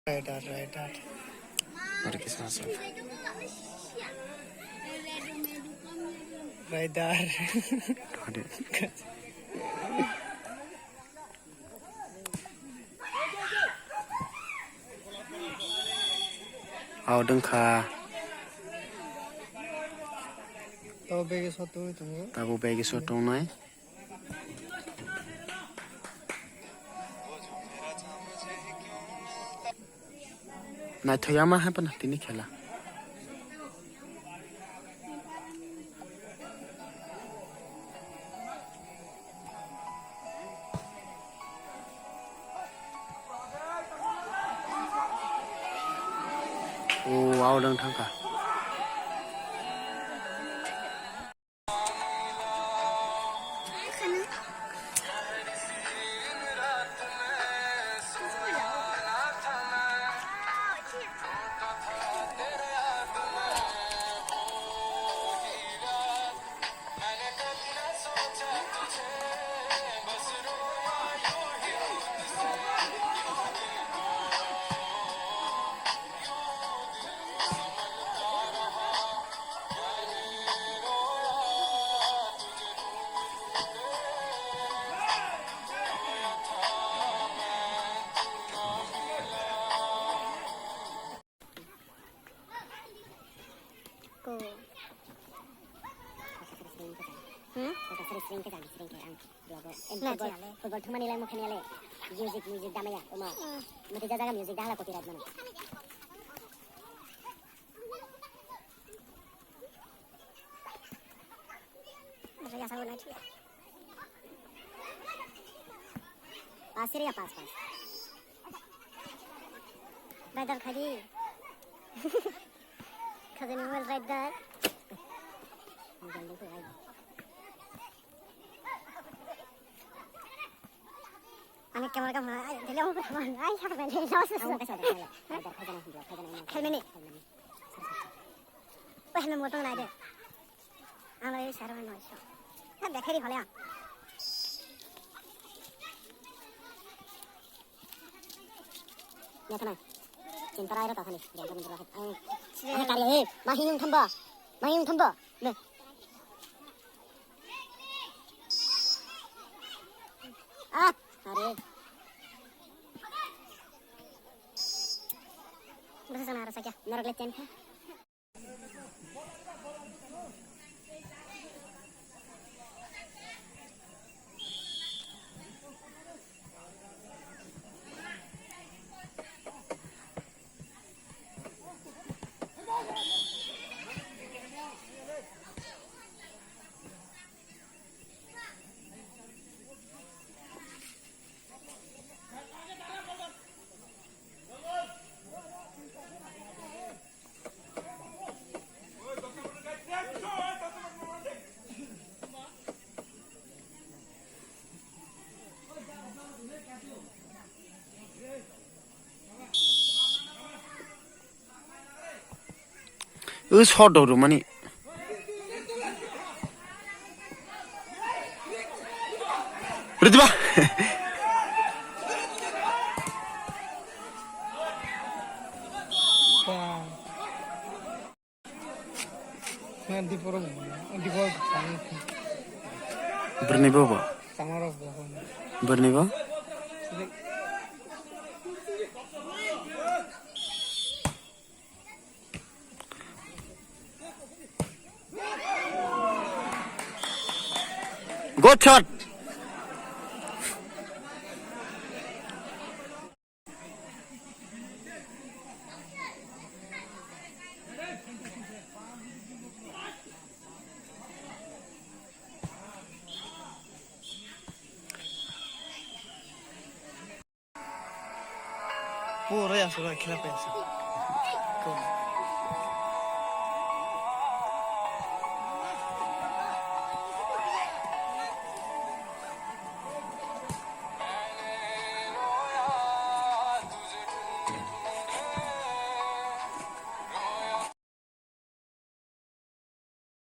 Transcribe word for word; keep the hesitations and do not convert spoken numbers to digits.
Rider, rider. Aro kisa asa. Rider. Ade. Aw dwngkha. Tabo bag-o so tongwi tongo. Tabo bag-o so tongnai. Naithok ya ma hai phano tini khela. O, aw dang thangkha. Ko. Hmm? Football, football thumani lai mukhani lai. Music, music damaya, oma. Hmm. Mati jaga music dala copyright mano. Asiri ya pas pas. Rider khadi. Khajani mobile rider. Mobile dengkho ai. Ani camera kam ai, dele mo ai, ai, saka bende, lawas. Ang kasih ada. Rider khajana, khajana. Helmet ni. Helmet ni. Wah, helmet motong lai de. Ang lai sar mai noi so. Ha, bekheri hole ang. Nyatana. Chinta rai ra ta thani. Jangan berlaku. Ang. Ang kari, eh, mahi yung thamba. Mahi yung thamba. Ne. Ah, kari. Basta sana rasa kya? Narok le chen kha. O shot rw rwmani. Rwdiba. Bwrwini bo bo. Bwrwini bo. Good shot. Pura ya, sura khela pe asa.